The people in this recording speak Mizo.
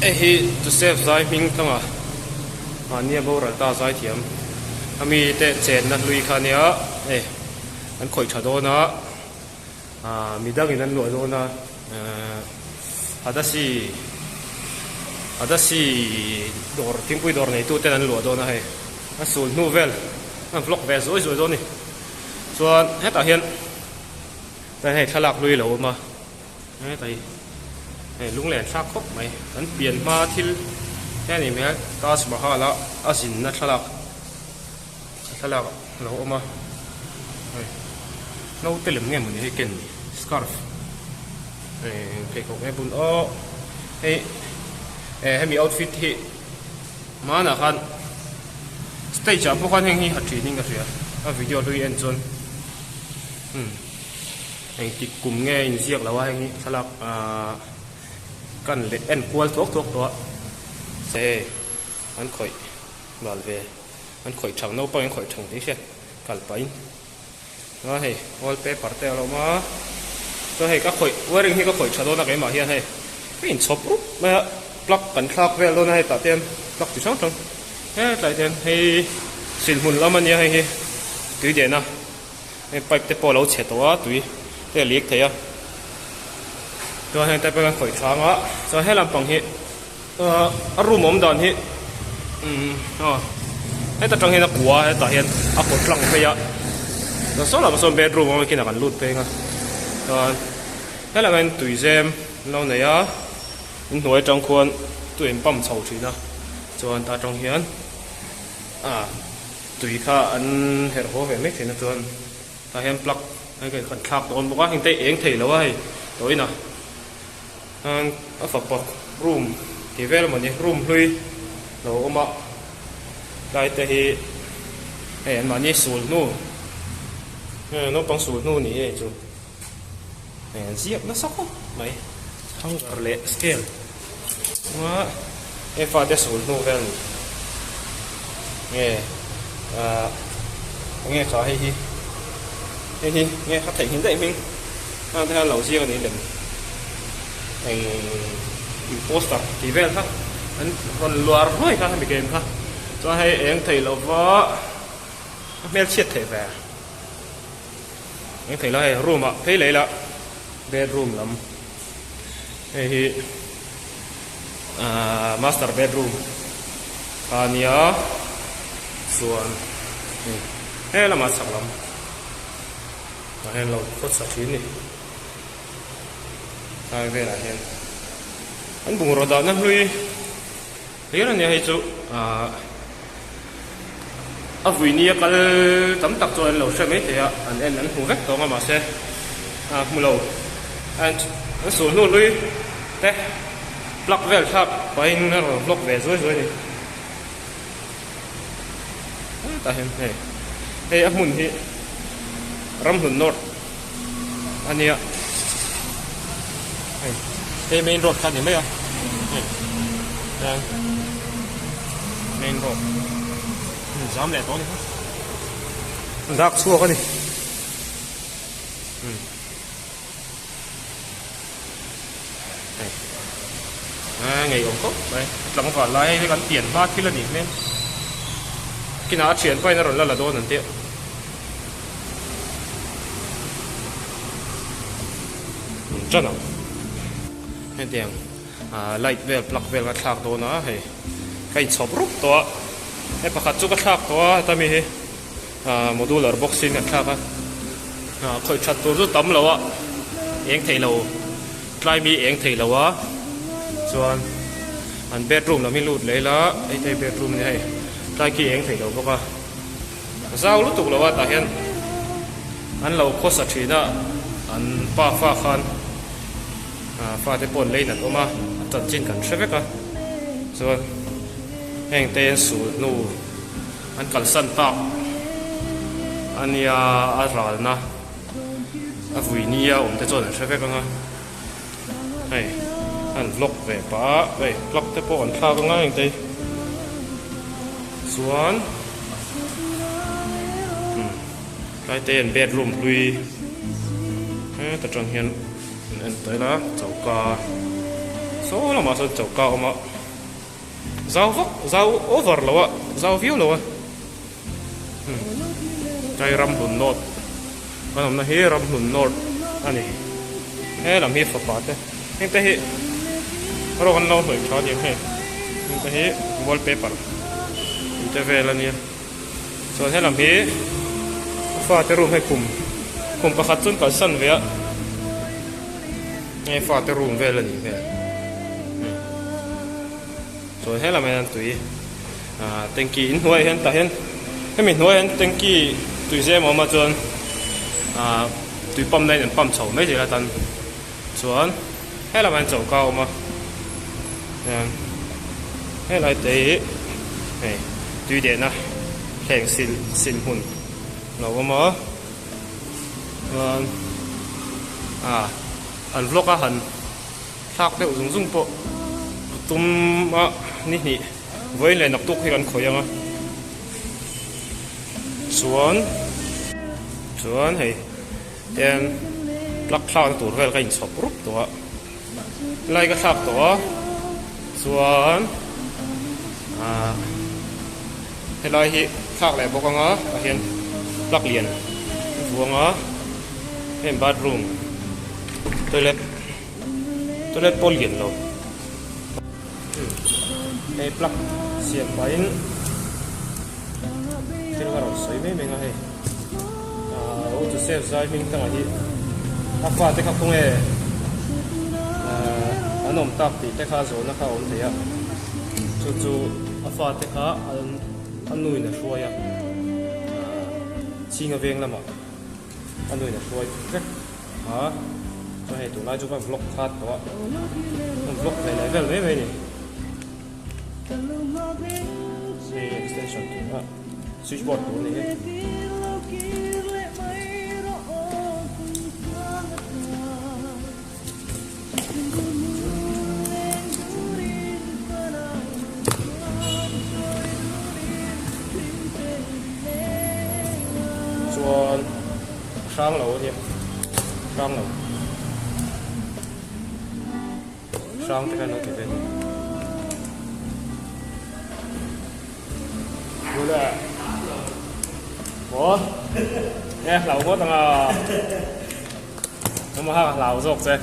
Hei hi Joseph zai hming tlanga mahnia boral ta zai thiam a mite chenna hlui kha ania hei an khawih tha dawn a ah midangin an luah dawn a ehh Hadasi Hadasi dawr thingpui dawr neitu ten an luah dawn a hei a sul hnu vel an vlog ve zuai zuai dawn a ni chuan hetah hian chuan hei thlalak hlui a lo awm a. Hetai hei lunglen thlak khawp mai kan pian hma thil he a nih hmel Taj Mahal a a zinna thlalak thlalak a lo awm a hei naute lem nge mawni hei ken ni scarf hei pheikhawk nge bun aw hei eh hemi outfit hi hmanah khan stage ah pawh khan heng hi ha thin in ka hria a video hlui en chuan umm. Engtik kum nge inziak lo a heng hi thlalak ahh kan leh en kual thuak thuak tawh a che an khawih bal ve an khawih thang naupang in khawih thang tih hriat kal pah in a hei wallpaper te a lo awm a chuan hei ka khawih wiring hi ka khawih tha dawn a keimah hian hei ka inchhawp rup mai a plug kan thlak vel dawn a hei tah te hian plug chi hrang hrang hetlai te hian hei silhmun lam a nia hei hi tui dehna. Hei pipe te pawh a lo chhe tawh a tui te a leak thei a chuan heng te pawh hian khawih thang a chuan he lampang hi ahh a room awm dan hi umm aw heta tang hian a kua a hetah hian a kawt tlang phei a chuan saw lamah sawn bedroom a awm a kinah kan lut peng a chuan helamah hian tui zem an lo nei a inhnuai atang khuan tui an pump chho thin a chuan ta tang hian ah. Tui kha an herh haw ve mai theihna chuan tah hian plug a kan thlak dawn bawk a heng te eng thei lo a hei tawhin a a fapa room tih vel emawni room hlui lo awm a tlai te hi hei an mahni sul hnu naupang sul hnu ni hei chu hei an ziak nasa khawp mai hanger leh scale. Chunga he fate sul hnu vel ni nge ahh enge kha hei hi hei hi nge ka theihnghilh daih hming hang te hian lo ziak a ni lem eng imposter tih vel kha an rawn luar hluai kha hemi game kha chuan hei eng thei lova a hmelchhiat theih ve eng thei lo hei room ah phei leh ila bedroom lam. Hei hi ahh master bedroom a nia chuan hei he lamah chhak lam ah hian lo khawsa thin a ni tlai velah hian an bungraw dahna hlui hlir a nia hei chu ahh a vui nia kal tam tak chuan an lo hre mai thei a an en an hmu vek tawng a mahse ah hmu lo an an sul hnu hlui te plug vel thlak pahin a rawn vlog ve zuai zuai a ni hetah hian hei hei a hmun hi ramhlun north a nia hei hei main road kha a ni mai a hei hian main road zam leh tawh a ni dak chhuak a ni um hei a ngeiawm khawp mai tlangval lai hei kan pian hma thil a nih hmel kinah a thian pahin a rawn la la dawn an tia. Ṭan ang hetiang ah light vel plug vel ka thlak dawn a hei ka inchhawp rup tawh a hei pakhat chu ka thlak tawh a heta mi hi ah modular box in kan thlak a ah khawih that tur chu tam lo a eng thei lo tlai mi eng thei lo a chuan an bedroom lam hi lut leh ila hei te bedroom a ni hei tlai khi eng thei lo bawk a. Zau lutuk lo a tah hian an lo khawsa thin a, an pa fa khan fate pawh an lei nat awm a, a chanchin kan hre vek a, chuan heng te an sul hnu an kalsan tak a nia a ralna a vui nia awm te chuan an hre vek ang a, hei an vlog ve pah a, hei plug te pawh an thlak ang a heng te hi chuan. Tlai te an bedroom hlui heta tang hian an en tail a choka saw lamah sawn choka a awm a. Zau vak zau over lo a zau viau lo a tlai Ramhlun North kan awmna hi Ramhlun North a ni he lam hi fapa te heng te hi rawng an lo hnawih tha aniang hei heng te hi wallpaper tih te vel a nia chuan he lam hi a fate room hei khum khum pakhat chu an kalsan ve a hei fate room vel a nih hmel. Chuan helam ah hian tui ah tanky in hnuaiah hian tah hian hemi hnuaiah hian tanky tui zem a awm a chuan ah tui pump na in an pump chho mai zel a tan chuan helamah hian choka a awm a hian helai te hi hei tui dehna thleng sil sil hmun a lo awm a chuan ah an vlog a han. Thlak deuh zung zung pawh tum a ni hnih vawiin leh naktuk hi kan khawih ang a chuan chuan hei ten plug thlakna tur vel ka inchhawp rup tawh a lai ka thlak tawh a chuan ah helai hi thlak leh bawk ang a tah hian plug lian a vuang a heng bathroom toilet. Toilet pawh lian lo. Hei plug siam pahin thil ka rawn sawi mai mai ang a hei. Aaa U Joseph zai hming tangah hi a fate kha khawnge aaa an awm tak tih te kha zawhna kha a awm thei a. Chu chu a fate kha a nuin a hruai a aaa chhinga veng lamah a nuin a hruai vek. A chuan hei tunlai chu ka vlog khat tawh a ka vlog ve leh vel mai mai a ni hei extension tur a switch board tur a ni hi. Chuan hrang lo a nia hrang lo hrang te khan lo ti ve ni bula maw e hlau ngawt anga. Hma ha ka hlau zawk che.